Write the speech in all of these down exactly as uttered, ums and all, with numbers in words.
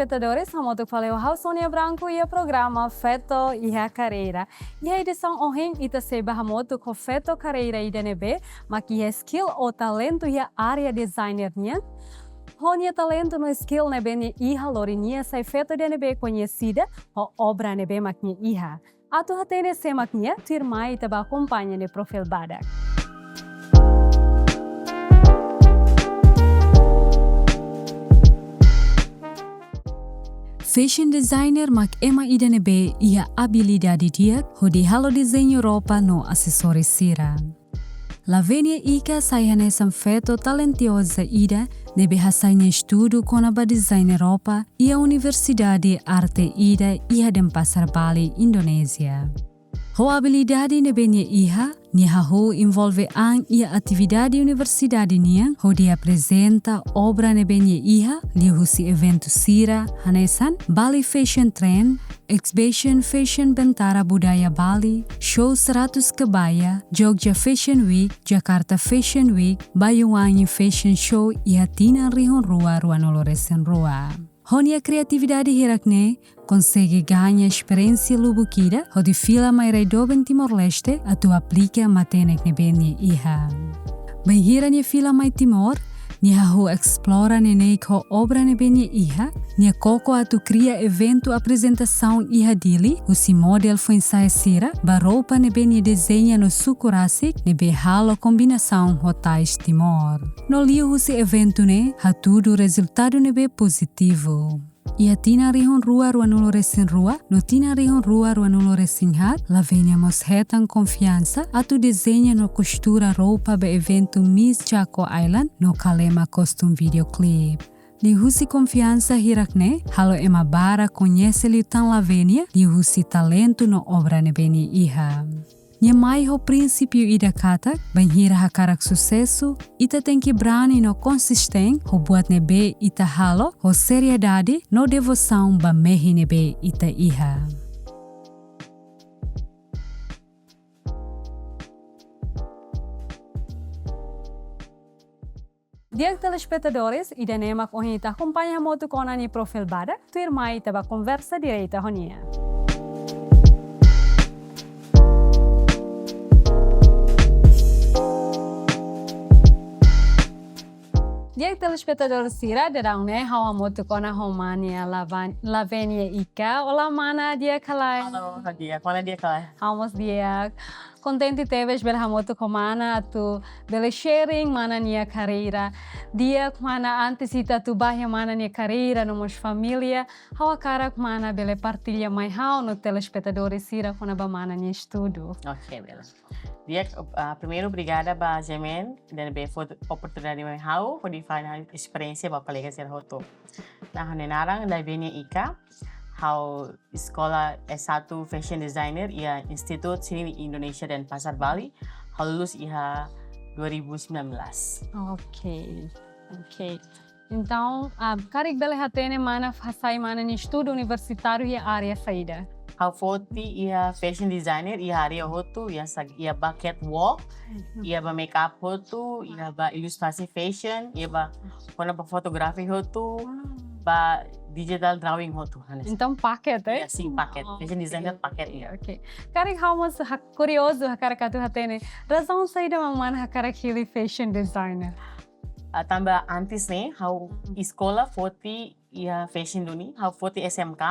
Espetadores, hamutuk fali ho ha'u Sonia Branco iha programa Feto iha Karreira. Iha edisaun ohin ita sei bá hamutuk ho feto karreira ida ne'ebé mak iha skill ou talentu iha área designer nian. Ho nia talentu no skill ne'ebé nia iha lori nia sai feto ida ne'ebé koñesida ho obra ne'ebé mak nia iha. Atu hatene sé mak nia, tuirmai ita bá akompaña nia profil badak. Fashion designer mak ema ida ne'ebé iha abilidade di'ak hodi halo dezeñu roupa no asesóriu sira. Lavenia Ika sai hanesan feto talentoza ida ne'ebé hasai nia estudu kona-ba dezeñu roupa iha Universidade Arte ida iha Denpasar, Bali, Indonézia. Ho abilidade ne'ebé nia iha, nia hahú envolve an iha atividade universidade nian hodi aprezenta obra ne'ebé nia iha, liuhusi eventu sira hanesan Bali Fashion Trend, Exhibition Fashion Bentara Budaya Bali, Show Seratus Kebaya, Jogja Fashion Week, Jakarta Fashion Week, Baiuwangi Fashion Show iha tinan rihun rua ruanulu-resin-rua. Ho nia kreatividade hirak-ne'e, konsege gaña esperiénsia lubuk ida hodi fila mai rai doben Timor-Leste atu aplika matenek ne'ebé nia iha. Bainhira nia fila mai Timor, nia hahú esplora neineik ho obra ne'ebé nia iha, nia koko atu kria eventu aprezentasaun iha Dili, husi model foin-sa'e sira ba roupa ne'ebé nia dezeña no suku rasik ne'ebé halo kombinasaun ho tais Timor. No liuhusi eventu ne'e hatudu rezultadu ne'ebé pozitivu. Iha tinan rihun rua ruanulu-resin-rua no tinan rihun rua ruanulu-resin-haat, Lavenia mós hetan konfiansa atu dezeña no kostura roupa ba eventu Miss Jacó Island no Kalema Costume Video Clip. Liuhusi konfiansa hirak-ne'e, halo ema barak koñese liután Lavenia liuhusi talentu no obra ne'ebé nia iha. Nia mai ho prinsípiu ida katak, bainhira hakarak susesu, ita tenke brani no konsistente ho buat ne'ebé ita halo, ho seriedade no devosaun ba mehi ne'ebé ita iha. Di'ak telespetadores, ida-ne'e mak ohin ita akompaña hamutuk ona nia profil badak, tuirmai ita bá konversa direta ho nia. Di'ak telespetadór sira, daudaun ne'e ha'u hamutuk ona ho mana nia Lavan-, Lavenia Ika. Olá mana, di'ak ka lae? Halo, di'ak, mana di'ak ka lae? Ha'u mós di'ak. Kontente tebes bele hamutuk ho mana atu bele sharing mana nia karreira. Di'ak mana, antes ita atu bá iha mana nia karreira no mós família, ha'u hakarak mana bele partilla mai ha'u no telespetadores sira kona-ba mana nia estudu. Oke, bele. Di'ak, ah, primeiru obrigada ba G M N, ida ne'ebé fó oportunidade mai ha'u hodi fahe ha'u-nia esperiénsia ba kolega sira hotu. Nah, ha'u-nia naran Lavenia Ika, ha'u eskola S satu Fashion Designer iha Institut Seni Indonesia Denpasar, Bali. Ha'u lulus iha dua ribu sembilan belas. Oke, oke. Entaun, ah, karik bele hatene mana hasai mana nia estudu universitáriu iha área saida? Ha'u foti iha fashion designer, iha área hotu, iha sa-, iha ba catwalk, iha ba makeup hotu, iha ba ilustrasi fashion, iha ba kona-ba fotografi hotu, ba digital drawing hotu, hanesan. Entaun paket, eh? Iha, sin, paket. Fashion designer paket, iha. Oke. Karik ha'u mós ha-, kuriozu hakarak atu hatene. Razaun saida mak mana hakarak hili fashion designer? Ah, tanba antes ne'e, ha'u eskola foti iha fashion duni, ha'u foti S M K,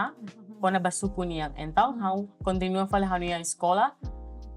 kona-ba suku nian. Entaun ha'u kontinua fali ha'u-nia eskola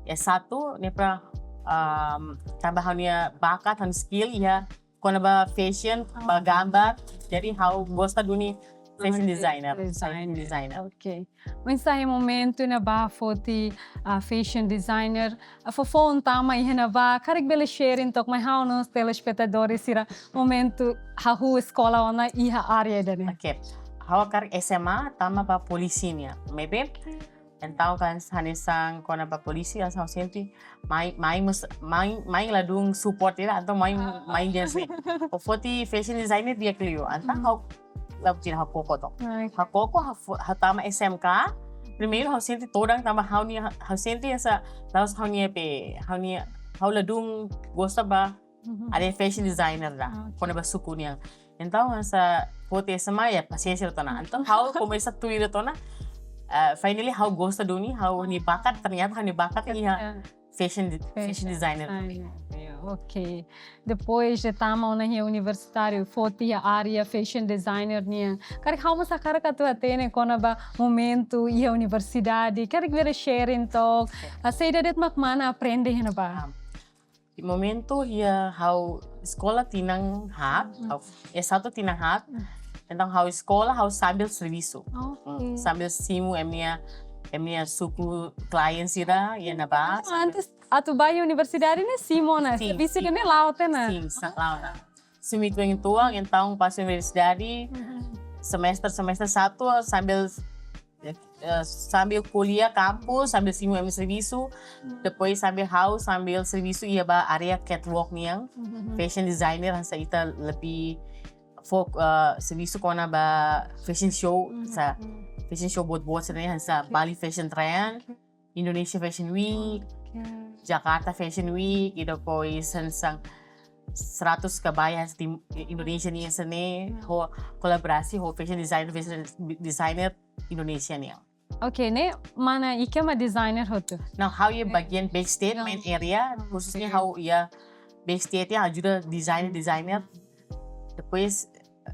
S satu ne'e para, um, tanba ha'u-nia bakat, ha'u-nia skill iha kona-ba fashion, ba gambar. Jadi ha'u gosta duni fashion designer, fashion designer. Oke. Oinsá iha momentu ne'ebá foti, ah, fashion designer, ah, foufoun tama iha ne'ebá, karik bele sharing took mai ha'u no telespetadores sira momentu hahú eskola ona iha área ida-ne'e? Oke. Ha'u hakarak S M A tama ba polísia nian. Maibé, entaun kan hanesan kona-ba polísia, hanesan ha'u sente mai, mai mós, mai, mai ladún support ida, entaun mai, mai against. Ha'u foti fashion designer di'ak liu, entaun ha'u la buat ida, ha'u koko took. Ha'u koko, ha'u fo-, ha'u tama S M K. Primeiru ha'u sente todan tanba ha'u-nia, ha'u sente hanesan la'ós ha'u-nia be, ha'u-nia, ha'u ladún gosta ba área fashion designer ida, kona-ba suku nian. Entaun, hanesan foti S M A, ya, pasiénsia de'it ona. Entaun, ha'u komesa tuir de'it ona. Eh, finally, ha'u gosta duni, ha'u-nia bakat, ternyata ha'u-nia bakat iha fashion de-, fashion designer. Designer. Ya, ok. Depois de tama ona iha universitáriu, foti iha área fashion designer nian. Karik ha'u mós hakarak atu hatene kona-ba momentu iha universidade. Karik bele sharing tok. Saida de'it mak mana aprende iha ne'ebá? Ah, momentu iha ha'u eskola tinan haat, ha'u S satu tinan haat. Entaun ha'u eskola, ha'u sambil servisu. Ok. Hmm, sambil simu ema-nia, ema-nia suku klien sira iha ne'ebá. Oh, antes atu bá iha universidade ne'e simu ona, sin, servisu sin, ne'e la'o tiha ona. Sin, sa-, la'o tiha ona. Simu uitoan-uitoan, entaun pas universidade, semester, semester satu, sambil, eh, sambil kuliah kampus, sambil simu ema servisu, depois sambil ha'u, sambil servisu iha ba área catwalk nian, fashion designer, hanesan ita lebih fok-, eh, servisu kona-ba fashion show, hanesan fashion show boot-boot sira-ne'e, hanesan Bali Fashion Trend, Indonesia Fashion Week, Jakarta Fashion Week, i depois hanesan seratus kebaya tim Indonesia nian sira-ne'e, ho kolaborasi ho fashion designer, fashion designer Indonesia nian. Ok, ne'e mana Ike mak designer hotu? Não, ha'u iha bagian backstage, main area, khususnya ha'u iha backstage, ya, ajuda designer, designer. Depois,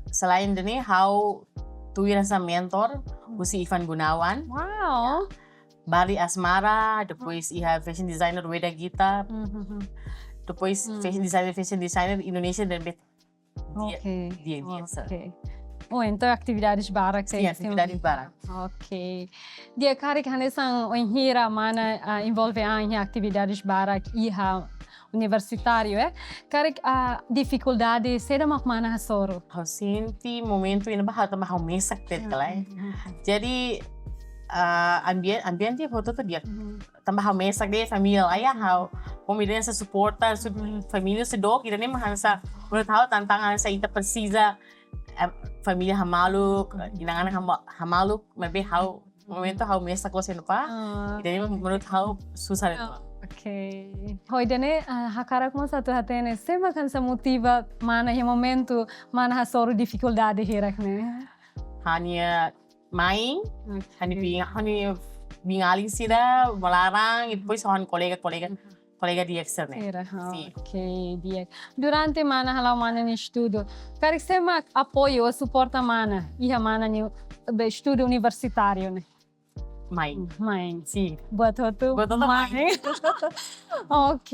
selain ida-ne'e, ha'u tuir hanesan mentor husi Ivan Gunawan. Wow. Bali Asmara, depois iha fashion designer Weda Gita. Depois fashion designer, fashion designer Indonesia dan bet-, dia, dia biasa. Ok. Oh, entaun atividades barak. Sin, atividades barak. Ok. Di'ak, karik hanesan ohin hira mana, ah, envolve an iha atividades barak iha universitáriu, eh? Karik, ah, difikuldade saida mak mana hasoru? Ha'u sente momentu ne'ebá ha'u tanba ha'u mesak de'it kala, eh. Jadi, ah, ambien-, ambiente hotu-hotu di'ak. Tanba ha'u mesak de'it, família la iha, ha'u, komu ida-ne'e hanesan suporta, su-, família seidauk, ida-ne'e mak hanesan, menurut ha'u tantangan hanesan ita presiza, eh, família hamaluk, inan-aman hama-, hamaluk, maibé ha'u momentu ha'u mesak loos iha ne'ebá. Ah. Ida-ne'e menurut ha'u susar de'it. Ah, ok. Ho ida-ne'e, ah, hakarak mós atu hatene, sé mak hanesan motiva mana iha momentu mana hasoru difikuldade hirak ne'e? Ha'u-nia mãe, ok, ha'u-nia biin, ha'u-nia biin-alin sira, malaran, i depois ha'u-nia kolega, kolega, kolega di'ak sira-ne'e. Sira, ha, sin, ok, di'ak. Durante mana hala'o mana nia estudu, karik sé mak apoiu ou suporta mana iha mana nia, be, estudu universitáriu ne'e? Mãe. Mãe. Sin. Buat hotu. Buat hotu mãe. Mãe. Ok.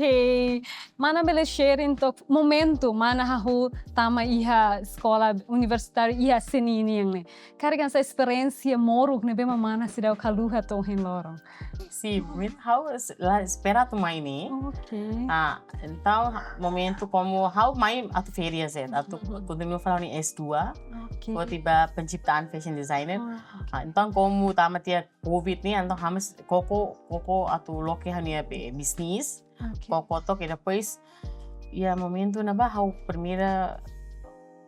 Mana bele sharing tok momentu mana hahú tama iha eskola universitáriu iha seni nian ne'e. Karik hanesan esperiénsia moruk ne'ebé mak mana seidauk haluha to'o ohin loron? Sin, momentu ha'u es-, la espera atu mai ne'e. Ok. Ah, entaun momentu komu ha'u mai atu férias, eh, atu kontinua fali ha'u-nia S dua. Ok. Hodi ba penciptaan fashion designer. Ah, ok. Ah, entaun komu tama tiha covid ne'e, entaun ha'u mós koko, koko atu loke ha'u-nia be bisnis. Ok. Koko to'o i depois, iha momentu ne'ebá ha'u primeira,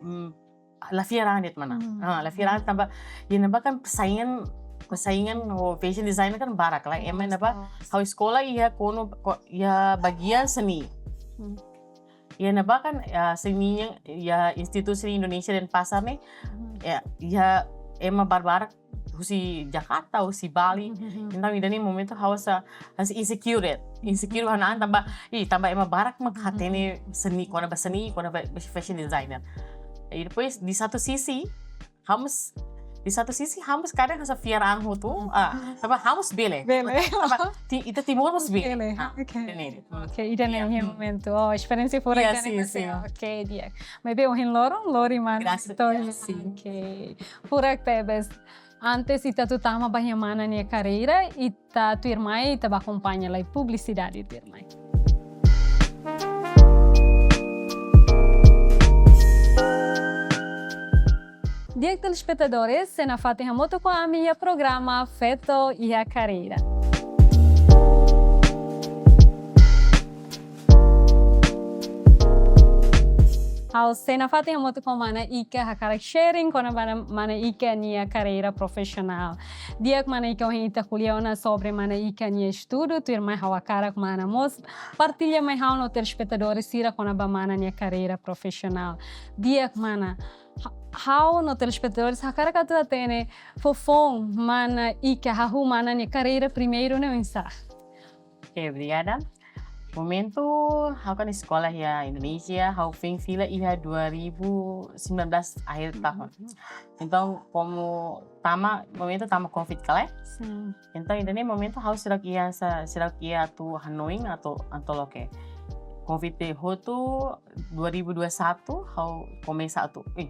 mm, la fiar an de'it mana. Hmm. Ah, la fiar an tanba, iha ne'ebá kan persaingan, persaingan ho fashion designer kan barak kala. Ema ne'ebá, oh, ha'u eskola iha konu, ko-, iha bagian seni. Hmm. Iha ne'ebá kan, ya, seni nian, ya, institusi Indonesia Denpasar ne'e, ya, iha ema barbarak husi Jakarta, husi Bali. Entaun, ida-ne'e momentu ha'u hanesan, hanesan insecure, insecure ha'u-nia an tanba, ih, tanba ema barak mak hatene seni, kona-ba seni, kona-ba fashion designer. I depois, di satu sisi, ha'u mós, di satu sisi, ha'u mós kadang hanesan fiar an hotu, ah, tanba ha'u mós bele. Bele. Tanba ti-, ita Timor mós bele. Bele, ah, ok. Ida-ne'e. Ok, ida-ne'e iha momentu. Oh, esperiénsia furak ida-ne'e, sin, sin. Ok, di'ak. Maibé ohin loron, lori mana. Graças a Deus, sin. Ok. Furak tebes. Antes ita atu tama ba iha mana nia karreira, ita tuirmai, ita bá akompaña lai publisidade tuirmai. Di'ak telespetadores, sei nafatin hamutuk ho ami iha programa Feto iha Karreira. Ha'u sei nafatin hamutuk ho mana Ika hakarak sharing kona-ba mana Ika nia karreira profisionál. Di'ak mana Ika, ohin ita ko'alia ona sobre mana Ika nia estudu, tuirmai ha'u hakarak mana mós partilla mai ha'u no telespetadores sira kona-ba mana nia karreira profisionál. Di'ak mana, ha-, ha'u no telespetadores hakarak atu hatene foufoun mana Ika hahú mana nia karreira primeiru ne'e oinsá. Oke, obrigada. Momentu ha'u kan eskola iha Indonézia, ha'u foin fila iha dua ribu sembilan belas akhir tahun. Entaun, komu tama, momentu tama covid ka lae. Sin. Entaun, ida-ne'e momentu ha'u seidauk iha sa, seidauk iha atu hanoin atu, atu loke. Covid hotu, dua ribu dua satu, ha'u komesa atu, eh,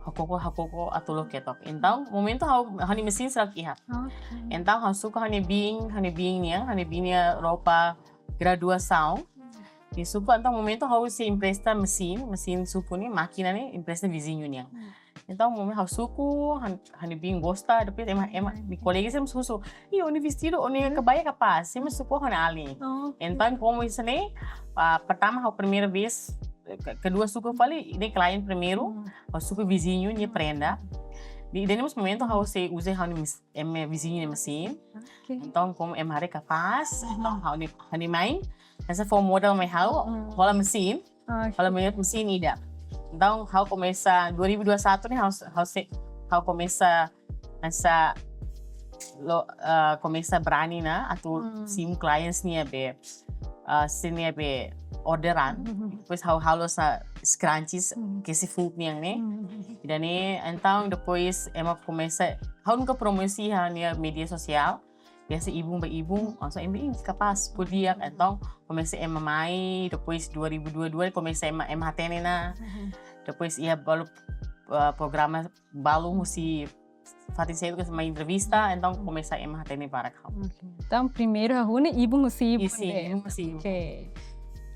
ha'u koko, ha'u koko atu loke to'ok. Entaun, momentu ha'u, ha'u-nia mesin seidauk iha. Oke. Entaun, ha'u suku ha'u-nia biin, ha'u-nia biin nian, ha'u-nia biin nia roupa graduasaun. Nia suku, entaun momentu ha'u sei empresta mesin, mesin suku ne'e, mákina ne'e, empresta viziñu nian. Hmm. Entaun momentu ha'u suku, ha'u-, ha'u-nia biin gosta, depois ema, ema, hmm, nia kolega sira mós husu, "Ih, ó-nia vestidu, ó-nia, hmm, kebaya kapás." Sira mós suku ha'u-nia alin. Oh, oke. Entaun, komu hanesan ne'e, ah, pertama ha'u primeira vez, eh, ke-, kedua suku fali, ne'e klien primeiru, hmm, ha'u suku viziñu nia, hmm, prenda. Ida-ne'e mós momentu ha'u sei uza ha'u-nia mes-, ema viziñu nia mesin. Oke. Entaun, komu ema haree kapás, mhm, entaun ha'u-nia, ha'u-nia main, hanesan fó modal mai ha'u, mhm, hola mesin, oke, hola me-, mesin ida. Entaun, ha'u komesa, dua ribu dua satu ne'e, ha'u, ha'u sei, ha'u komesa, hanesan, lo, eh, komesa brani ona, atu, hmm, simu clients nia be, ah, sira-nia be orderan. Mhm. Depois ha'u halo hanesan scrunchies, mhm, kesi food nian ne'e. Mhm. Ida-ne'e, entaun depois ema komesa, ha'u nunka promosi iha nia média sosiál. Biasa ibun ba ibun, langsung ema, "Ih, kapás, ha'u-nia." Entaun komesa ema mai, depois dua ribu dua dua komesa ema, ema hatene ona. Mhm. Depois iha balu, ah, programa balu husi fatin seluk ke mai entrevista, entaun komesa ema hatene barak ha'u. Oke. Entaun primeiru hahú ne'e ibun husi ibun. Sim, ne'e, ibun husi ibun. Oke.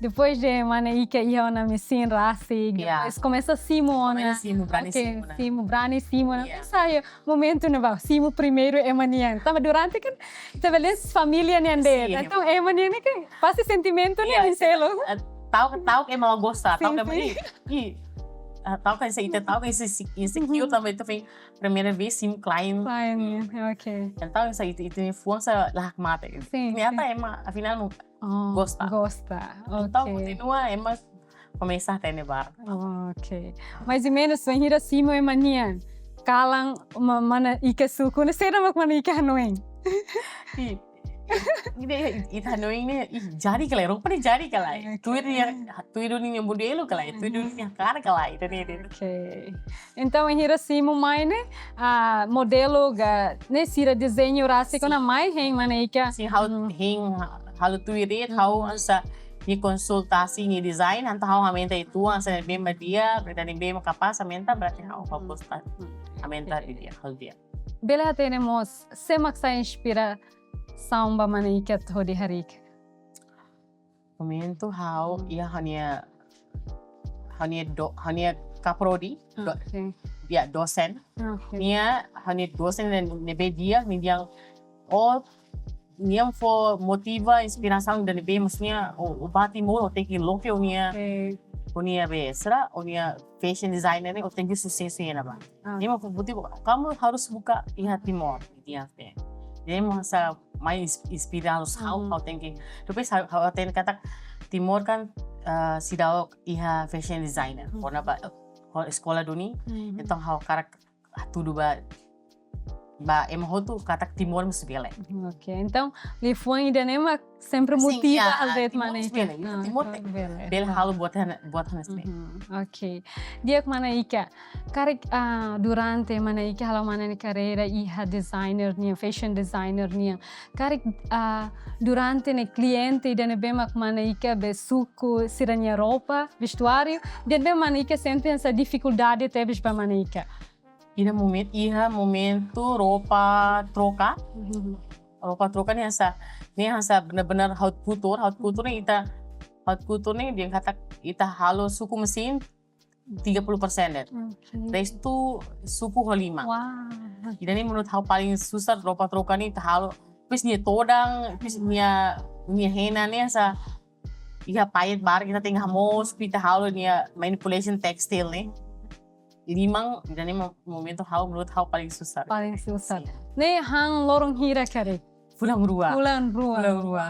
Depois de mana Ika iha ona mesin rasik, ya, depois komesa simu ona. Komesa simu, brani, oke, simu ona. Simu, brani simu ona. Ya. Komesa iha momentu ne'ebá, simu primeiru ema nian. Tanba durante kan, ita bele família nian de'it. Sim. Entaun ema nian ne'e kan pasti sentimentu ne'e, ya, ema seluk. Eh, ta'uk, ta'uk ema la gosta, ta'uk, sim, ema, sim, ih, ih, ah, ta'uk hanesan ita, ta'uk hanesan inse-, insecure, mhm, tanba ita foin primeira vez simu client. Client, ya, oke. Entaun hanesan ita, ita-nia fuan hanesan la hakmatek. Sim, ternyata, sim, ema, afinál, gosta. Oh, gosta. Entaun, oke, kontinua, ema komesa hatene barak. Oke. Mais ou menus, bainhira simu ema nian, kalan ma-, mana Ika suku ne'e, saida mak mana Ika hanoin? Ih, ida, ita hanoin ne'e, ih, jadi ka lae, roupa ne'e jadi ka lae. Oke. Tuir nia, tuir duni nia modelu ka lae, tuir duni nia hakarak ka lae, ida-ne'e, ida-ne'e. Oke. Entaun, bainhira simu mai ne'e, ah, modelu ka, ne'e sira dezeñu rasik, sim, ona mai hein mana Ika? Sim, ha'u, hmm, hein, ha-, halo tuir de'it, hmm, ha'u hanesan nia konsultasi nia design, entaun ha'u aumenta uitoan, hanesan ne'ebé mak di'ak, berarti ne'ebé mak kapás, aumenta, berarti ha'u, ha'u, hmm, gosta, hmm, aumenta, oke, di'ak, ha'u di'ak. Bele hatene mós, sé mak sai inspirasaun ba mana Ika hodi harii? Momentu ha'u, hmm, iha ha'u-nia, ha'u-nia do-, ha'u-nia kaprodi, do-, oke, ya, dosen. Oke. Nia, ha'u-nia dosen ne'e, ne'ebé di'ak, nia dehan, oh, nia fó motiva, inspirasaun ida ne'ebé, maksudnya, ó, ó bá Timor, ó tenke loke ó-nia, oke, ó-nia be, sira, ó-nia fashion designer ne'e, ó tenke susesu iha ne'ebá. Ah. Nia mak fó motiva, kamu harus buka iha Timor, nia dehan. Nia mak hanesan mai ins-, inspira ha'u, hmm, ha'u tenke. Depois ha'u, ha'u hatene katak Timor kan, eh, seidauk iha fashion designer. Hmm. Kona-ba, eh, eskola duni, hmm, entaun ha'u hakarak hatudu ba, ba ema hotu katak Timor mós bele. Hmm, oke. Entaun, liafuan ida-ne'e mak sempre, sim, motiva, ya, halo de'it, Timor mana Ika. Bele, ah, Timor, Timor bele. Bele halo buat hanesan, buat hanesan ne'e. Mhm, oke. Di'ak mana Ika, karik, ah, durante mana Ika hala'o mana nia karreira iha designer nian, fashion designer nian. Karik, ah, durante ne'e kliente ida ne'ebé mak mana Ika be suku sira-nia roupa, vestuáriu, ida ne'ebé mana Ika sente hanesan difikuldade tebes ba mana Ika? Iha momen-, iha momentu roupa troka. Mhm. Roupa troka ne'e hanesan, ne'e hanesan benar-benar haute couture, haute couture ne'e ita, haute couture ne'e dehan katak ita halo suku mesin tiga puluh persen de'it. Oke. Restu suku ho liman. Wah. Ida-ne'e menurut ha'u paling susar roupa troka ne'e ita halo. Depois nia todan, depois nia, nia hena ne'e hanesan iha payet barak ita tenke hamoos, ita halo nia manipulation tekstil ne'e. Liman, ida-ne'e mo-, momentu ha'u, menurut ha'u paling susar. Paling susar. Sin. Ne'e han loron hira karik? Fulan rua. Fulan rua. Fulan rua.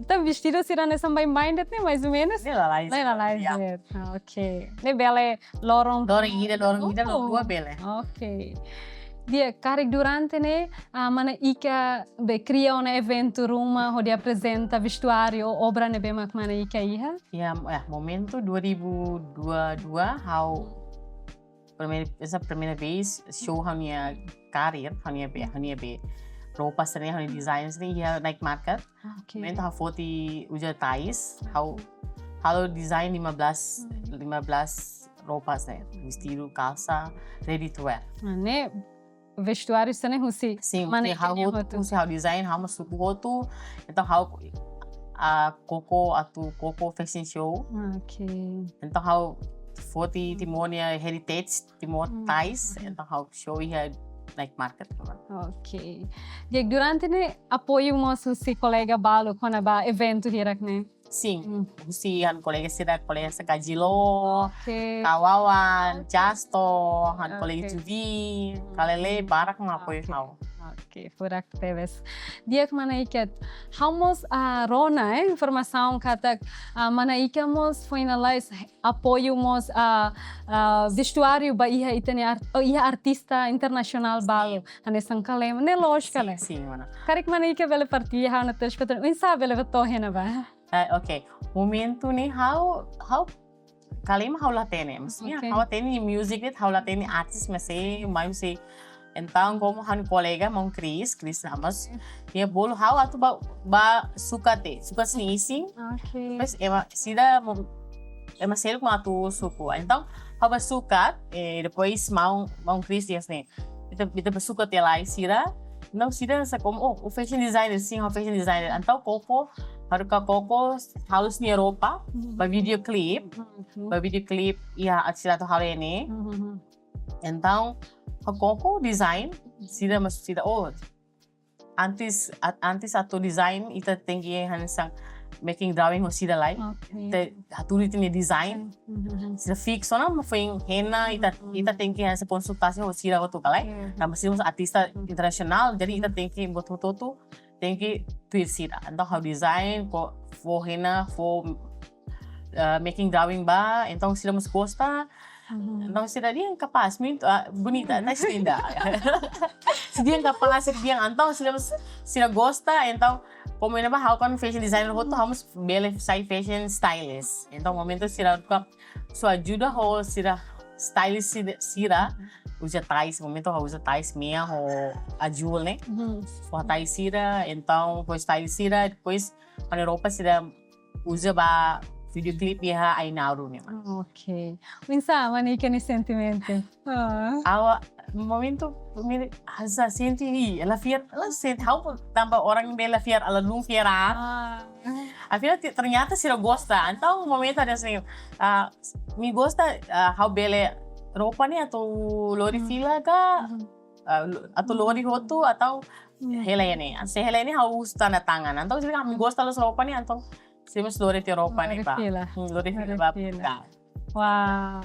Entaun vestidu sira-ne'e hanesan baibain de'it ne'e, mais ou menos? Ne'e lalais. Ne'e lalais Ya. de'it. Ah, ok. Ne'e bele loron. Loron ida, loron ida, loron Oh. rua bele. Ok. Di'ak, karik durante ne'e, ah, mana Ika be kria ona eventu ruma hodi aprezenta vestuáriu ou obra ne'ebé mak mana Ika iha? Ya, eh, momentu dua ribu dua dua, ha'u primeira, esa primeira vez show ha'u-nia karir, ha'u-nia be, ha'u-nia be roupa sira-ne'e, ha'u-nia design sira-ne'e iha night market. Ok. Momentu ha'u foti uza tais, ha'u halo design lima belas, lima belas roupa sira-ne'e, vestidu, kalsa, ready to wear. Ah, ne'e vestuáriu sira-ne'e husi Sin, mana husi Ika ha'u nia hotu, hotu. Husi ha'u design, ha'u mak suku hotu. Entaun ha'u, ah, koko atu koko fashion show. Ah, ok. Entaun ha'u foti Timor nia heritage, Timor Hmm. tais. Entaun ha'u show iha night market. Ok. Di'ak, durante ne'e apoiu mós husi kolega balu kona-ba eventu hirak ne'e? Sin, Hmm. husi ha'u-nia kolega sira, kolega sira Kajilo, Ok. Kawawan, Jasto, ha'u-nia kolega Ok. Juvi, Kalele, barak mak apoiu Ok. ha'u. Ok, furak tebes. Di'ak mana Ika, ha'u mós, ah, rona, eh, informasaun katak, ah, mana Ika mós foin lalais apoiu mós, ah, ah, vestuáriu ba iha ita-nia art-, oh, iha artista internasionál balu, hanesan Kalema, ne'e loos ka lae? Sin, sin, mana. Karik mana Ika bele partilla ha'u-nia telespetadór, oinsá bele to'o iha ne'ebá? Eh, ok. Momentu ne'e ha'u, ha'u Kalema ha'u la hatene, maksudnya Ok. ha'u hatene music de'it, ha'u la hatene artis, mas sei, mas sei. Entaun, komu ha'u-nia kolega, maun Chris, Chris Ramos, nia bolu ha'u atu ba, ba Sukat de'it, Sukat sini isin. Ok. Depois, ema, sira, mo-, ema seluk mak atu suku. Entaun, ha'u ba Sukat, eh, depois maun, maun Chris dehan ne'e, ita, ita ba Sukat tiha lai sira. Entaun sira hanesan komu, oh, o fashion designer, sin, o fashion designer. Entaun koko, haruka koko, halo sira-nia roupa, Mhm. ba video clip, Mhm. ba video clip, iha atu sira atu halo ne'e. Mhm. Entaun, ha'u koko design, sira mas sira, oh, antes, a-, antes atu design, ita tenke hanesan making drawing ho sira lai. Ok. Ita hatudu ita-nia design. Mhm. Sira fix ona, mas foin hena, ita, Mhm. ita tenke hanesan konsultasi ho sira hotu ka lae. Iya. Tanba sira mós artista internasionál, jadi ita tenke buat hotu-hotu, tenke tuir sira. Entaun ha'u design, fó, fó hena, fó, eh, making drawing ba, entaun sira mós gosta. Mhm. Entaun sira dehan kapás, muito, ah, bonita, tá linda. Sira dehan kapás, sira dehan, entaun sira mós, sira gosta, entaun, komu ne'ebá ha'u kan fashion designer hotu, ha'u mós bele sai fashion stylist. Entaun momentu sira ka sua ajuda ho sira stylist sira, sira uza tais, momentu ha'u uza tais meia ho azul ne'e. Mhm. Ho tais sira, entaun ho stylist sira, depois ha'u-nia roupa sira uza ba video clip iha Ainaro ne'e. Ok. Oinsá mana Ika nia sentimentu? Ah. Ha'u momentu primeiru, hanesan sente, ih, ela fiar, ela sente, ha'u tanba orang bele fiar, ela não fiar, ah. Ah. Afinál, te-, ternyata sira gosta. Entaun momentu hanesan, ah, imi gosta, ah, ha'u bele roupa ne'e atu lori Hmm. fila ka, Mhm. ah, lo-, atu lori hotu, atau Hmm. hela ne'e. Se hela ne'e ha'u uza tanda tangan. Entaun sira, imi gosta loos roupa ne'e, entaun sira mós lori tiha roupa ne'e Lori ba. fila. Hmm, lori fila Lori ba. fila. Ya. Wow.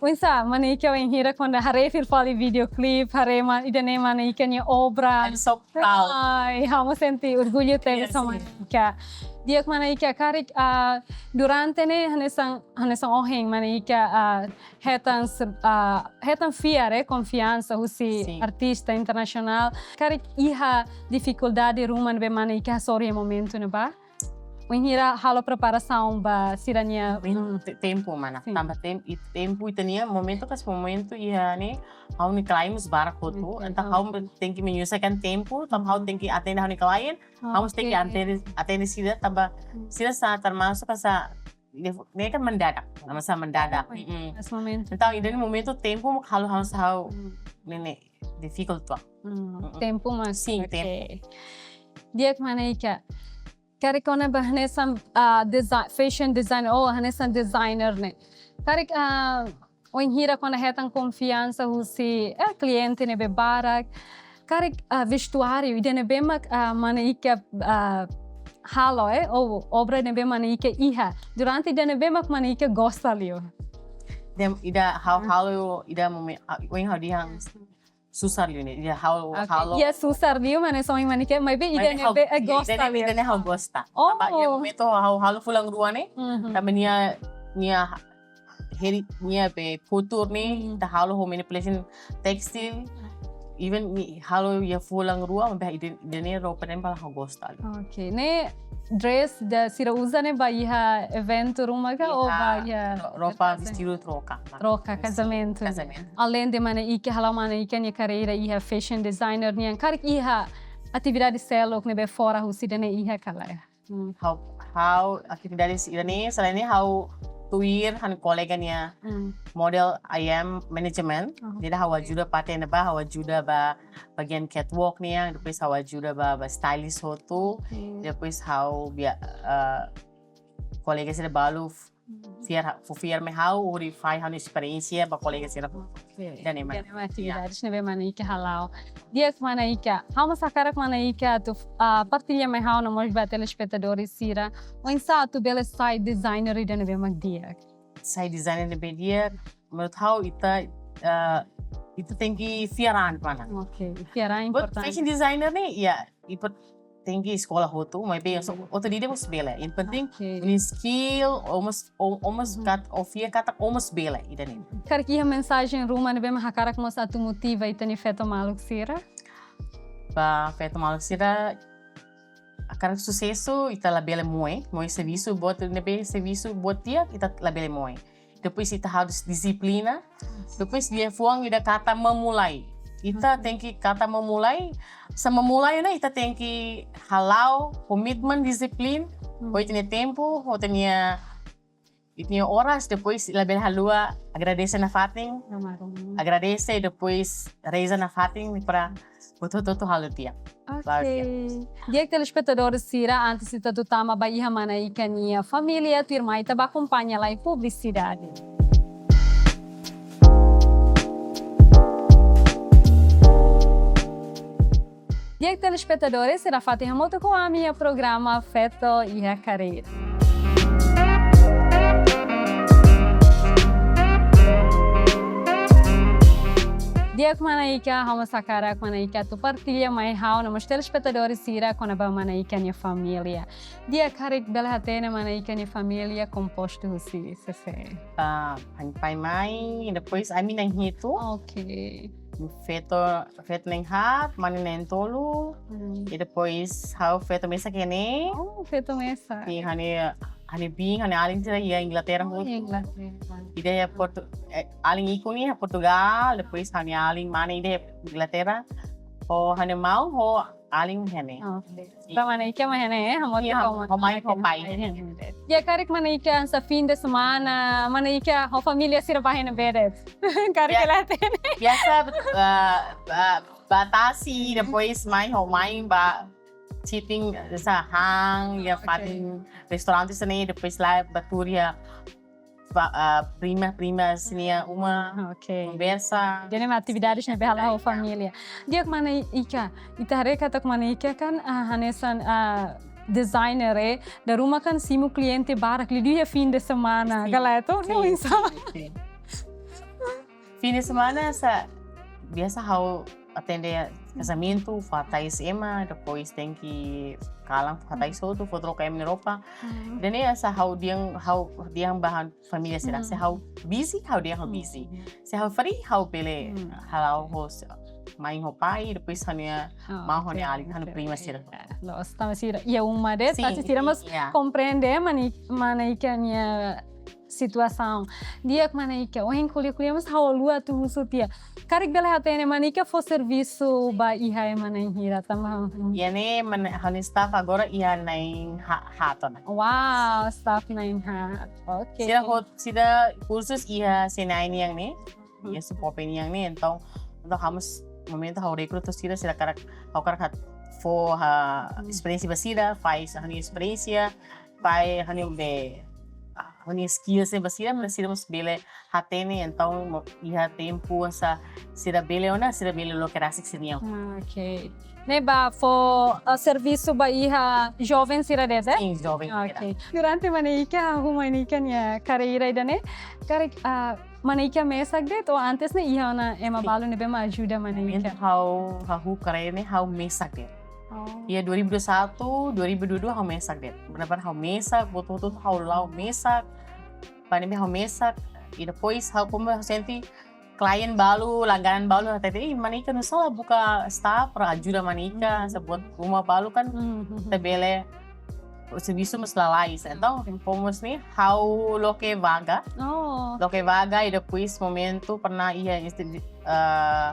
Oinsá mana Ika wainhira kuandu haree fila fali video clip, haree ma-, ida-ne'e mana Ika nia obra. I'm so proud. Ai, ha'u mós sente orgullu tebes Yes, ho mana yes. Ika. Di'ak mana Ika, karik, ah, durante ne'e hanesan, hanesan ohin mana Ika, ah, hetan se-, ah, hetan fiar, eh, konfiansa husi Sin. artista internasionál. Karik iha difikuldade ruma ne'ebé mana Ika hasoru iha momentu ne'ebá? Wainhira halo preparasaun ba sira-nia, Momentu, te-, tempu mana. Sin. Tanba tem-, i-, tempu ita-nia momentu kas momentu iha ne'e, ha'u-nia klien mós barak hotu. Ok, Entaun ok. ha'u tenke menyesuaikan tempu, tanba ha'u tenke atende ha'u-nia klien, ha'u mós tenke Ok. atende, atende sira, tanba Hmm. sira hanesan termasuk hanesan, ne'e kan mendadak, hanesan mendadak. Oh, iya. Mm-mm. Pas momentu. Entaun ida-ne'e momentu tempu mak halo hanesan ha'u Hmm. ne'e ne'e difikultu. Hmm, Mm-mm. tempu mas. Sin, Ok. Tempu. Di'ak mana Ika. Karik kona-ba hanesan, ah, desi-, fashion design, oh, hanesan designer ne'e. Karik, ah, wainhira kona hetan konfiansa husi, eh, kliente ne'ebé barak. Karik, ah, vestuáriu, ida ne'ebé mak, ah, mana Ika, ah, halo, eh, ou obra ne'ebé mana Ika iha durante ida ne'ebé mak mana Ika gosta liu? Dem, ida ha'u halo, ida momen, ah, ohin ha'u dehan susar liu ne'e, ida ha'u halo. Iha susar liu, mana soin mana Ika, maibé ida ne'ebé, eh, gosta liu. Ida ne'e ha'u gosta. Oh. Tanba iha momentu ha'u halo fulan rua ne'e, tanba nia, nia heri, nia be kutur ne'e, ita halo ho manipulation tekstil, even nia halo iha fulan rua, maibé ida, ida ne'e roupa ne'ebé ha'u gosta liu. Ok, ne'e dress ida sira uza ne'e ba iha eventu ruma ka ou ba iha ro-, roupa vestidu troka. Troka, kazamentu. Kazamentu. Alende mana Ika, hala'o mana Ika nia karreira iha fashion designer nian, karik iha atividade seluk ne'ebé fora husi ida ne'e iha ka lae? Hmm. Ha'u, ha'u atividade sira-ne'e, selain ne'e ha'u tuir ha'u-nia kolega nia model I M management. Oh, jadi ha'u ajuda parte ne'ebá, ha'u ajuda ba bagian catwalk nian, depois ha'u ajuda ba, ba stylist hotu, depois ha'u bia, eh, kolega sira balu f-, fiar, fó fiar mai ha'u hodi fahe ha'u-nia esperiénsia ba kolega sira. Ok. Ida ne'e mak. Ida ne'e mak atividades ne'ebé mana Ika hala'o. Di'ak mana Ika, ha'u mós hakarak mana Ika atu, ah, partilla mai ha'u no mós ba telespetadores sira, oinsá atu bele sai designer ida ne'ebé mak di'ak? Sai designer ne'ebé di'ak, menurut ha'u ita, eh, ita tenke fiar an mana. Ok, fiar an importante. Buat fashion designer ne'e, ya, ita tenke eskola hotu, maibé otodidak mós bele. Yang penting, ok, nia skill, o mós, o, o mós kat, o fiar katak o mós bele, ida ne'e. Karik iha mensajen ruma ne'ebé mak hakarak mós atu motiva ita-nia feto maluk sira? Ba feto maluk sira, hakarak susesu, ita labele moe, moe servisu buat ne'ebé servisu buat di'ak, ita labele moe. Depois ita harus dixiplina. Depois liafuan ida katak memulai. Ita tenke katak memulai. Se memulai ne'e ita tenke hala'o komitmen, disiplina. Ho ita-nia tempu, ho ita-nia, ita-nia oras, depois labele haluha agradese nafatin. Agradese, depois reza nafatin para buat hotu-hotu halo di'ak. Ok. Di'ak telespetadores sira, antes ita atu tama ba iha mana Ika nia família, tuirmai ita bá akompaña lai publisidade. Di'ak telespetadores sira, fatin hamutuk ho ami iha programa Feto iha Karreira. Di'ak mana Ika, ha'u mós hakarak mana Ika atu partilla mai ha'u no mós telespetadores sira kona-ba mana Ika nia família. Di'ak, karik bele hatene mana Ika nia família kompostu husi sé-sé? Ah, ha'u-nia pai, mãe, depois ami na'in hitu. Ok. Feto, feto na'in haat, mane na'in tolu. Hmm. I depois ha'u feto mesak iha ne'e. Oh, feto mesak. I ha'u-nia, ha'u-nia biin, ha'u-nia alin sira iha Inglaterra hotu. Oh, Inglaterra. Ida iha Portu-, eh, alin ikun iha Portugal, depois ha'u-nia alin mane ida iha Inglaterra. Ho ha'u-nia maun, ho alin iha ne'e. Oke. Ba mana Ika mak iha ne'e, eh? Hamutuk ho mãe, ho pai. Di'ak, karik mana Ika hanesan fim de semana, mana Ika ho família sira bá iha ne'ebé de'it? Karik bele hatene. Biasa, eh, ba, ba tasi, depois mai ho mãe bá sitting, hanesan han iha fatin restaurante sira-ne'e, depois la'o bá tuur iha fa-, ah, prima, prima sira-nia uma, ok, konversa. Jadi mak atividades ne'ebé hala'o ho família. Di'ak mana Ika, ita haree katak mana Ika kan, ah, hanesan, ah, designer, eh, dala ruma kan simu kliente barak liuliu iha fim de semana. Sim. Ka lae, sim, oinsá? Sim, sim. Fim de semana sa, biasa ha'u atende kazamentu, fó hatais ema, depois tenke kalan fó hatais hotu, fó troka ema nia roupa. Hmm. Ida-ne'e hanesan ha'u dehan, ha'u dehan ba ha'u-nia família sira. Hmm. Se ha'u busy, ha'u dehan ha'u busy. Hmm. Se ha'u free, ha'u bele hala'o ho mãe ho pai, depois ha'u-nia maun, ha'u-nia alin, ha'u-nia prima sira. Loos, tanba sira iha uma de'it, sim, pasti sira mós komprende mana Ika, mana Ika nia situasaun. Di'ak mana Ika, ohin ko'alia-ko'alia mós ha'u haluha atu husu tiha. Karik bele hatene mana Ika fó servisu ba iha ema na'in hira tanba? Iha ne'e mana, ha'u-nia staff agora iha na'in ha-, haat ona. Wow, staff na'in haat. Ok. Sira hotu, sira kursus iha C N I nian ne'e. Iha SUPOPE nian ne'e, entaun, entaun ha'u mós momentu ha'u rekruta sira, sira hakarak, ha'u hakarak fó, ah, esperiénsia ba sira, fahe ha'u-nia esperiénsia, fahe ha'u-nia be, ah, Ha'u-nia skills ne'e ba sira, para sira mós bele hatene, entaun mo-, iha tempu hanesan sira bele ona, sira bele loke rasik sira-nian. Ah, ok. Ne'e ba fó, ah, servisu ba iha joven sira de'it, eh? Sin, joven sira. Ok. Durante mana Ika hahú mana Ika-nia karreira ida-ne'e, karik, ah, mana Ika mesak de'it, ou antes ne'e iha ona ema balu ne'ebé mak ajuda mana Ika? Ha'u, ha'u hahú karreira ne'e ha'u mesak de'it. Oh. Iha dua ribu dua puluh satu, dua ribu dua puluh dua ha'u mesak de'it. Benar-benar ha'u mesak, buat hotu-hotu ha'u la'o mesak. Ba ne'ebé ha'u mesak, i depois ha'u komu ha'u sente klien balu, langganan balu, hatete, "Ih, mana Ika nusá la buka staff para ajuda mana Ika, hanesan buat ruma balu kan, ita bele servisu mós lalais." Entaun, fomos ne'e, ha'u loke vaga. Oh. Loke vaga, i depois momentu pernah iha insti-, eh,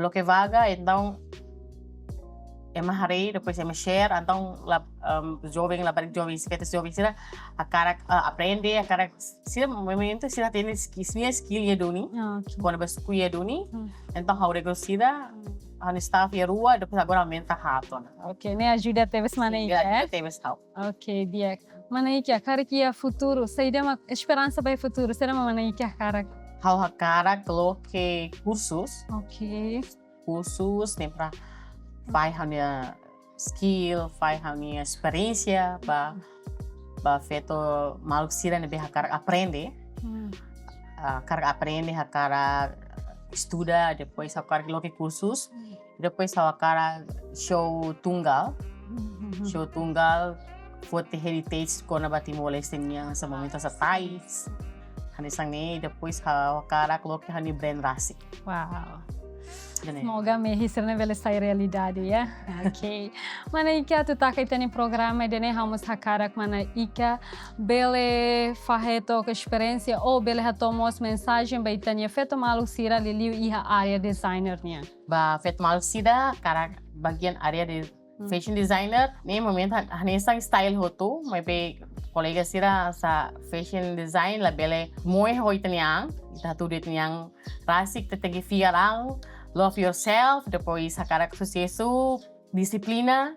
loke vaga, entaun ema haree, depois ema share, entaun la, em, joven, labarik joven, feto joven sira hakarak, eh, aprende, hakarak sira momentu sira hatene ski-, sira-nia skill iha duni. Ah, ok. Kona-ba suku iha duni. Hmm. Entaun ha'u rekrut sira, ha'u-nia staff iha rua, depois agora aumenta haat ona. Ok, ne'e ajuda tebes mana Ika, eh? Ajuda tebes ha'u. Ok, di'ak. Mana Ika, karik iha futuru, saida mak esperansa ba iha futuru, saida mak mana Ika hakarak? Ha'u hakarak loke kursus. Ok. Kursus ne'e para fahe ha'u-nia skill, fahe ha'u-nia esperiénsia ba, ba feto maluk sira ne'ebé hakarak aprende. Hmm. Ah, hakarak aprende, hakarak estuda, depois hakarak loke kursus. Hmm. Depois ha'u hakarak show tunggal. Hmm. Show tunggal, foti heritage kona-ba Timor-Leste nian, hanesan momentu hanesan tais. Hanesan ne'e, depois ha'u hakarak loke ha'u-nia brand rasik. Wow. Ida-ne'e. Semoga mehi sira-ne'e bele sai realidade, ya. Ok. Mana Ika, atu taka ita-nia programa ida-ne'e, ha'u mós hakarak mana Ika bele fahe took esperiénsia ou bele hato'o mós mensajen ba ita-nia feto maluk sira liuliu iha área designer nian. Ba feto maluk sira, hakarak bagian área de fashion designer, ne'e momentu han-, hanesan style hotu, maibé kolega sira hanesan fashion design labele moe ho ita-nia an, ita hatudu ita-nia an rasik, ita tenke fiar an, love yourself, depois hakarak susesu, dixiplina,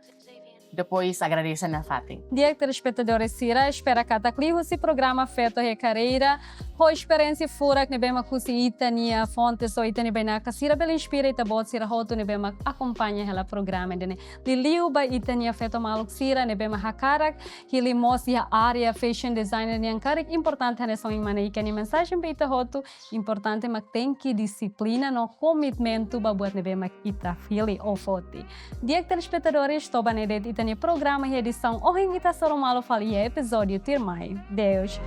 depois agradese nafatin. Di'ak, telespetadores sira, espera katak liuhusi programa Feto iha Karreira, ho esperiénsia furak ne'ebé mak husi ita-nia fontes ou ita-nia bainaka sira bele inspira ita-boot sira hotu ne'ebé mak akompaña hela programa ida-ne'e. Liuliu ba ita-nia feto maluk sira ne'ebé mak hakarak hili moos iha área fashion designer nian karik, importante hanesan ohin mana Ika nia mensajen ba ita hotu, importante mak tenke dixiplina no komitmentu ba buat ne'ebé mak ita fili ou foti. Di'ak, telespetadores, to'o ba ne'e de'it ita-nia programa iha edisaun ohin, ita hasoru malu fali iha epizódiu tuirmai. Adeus.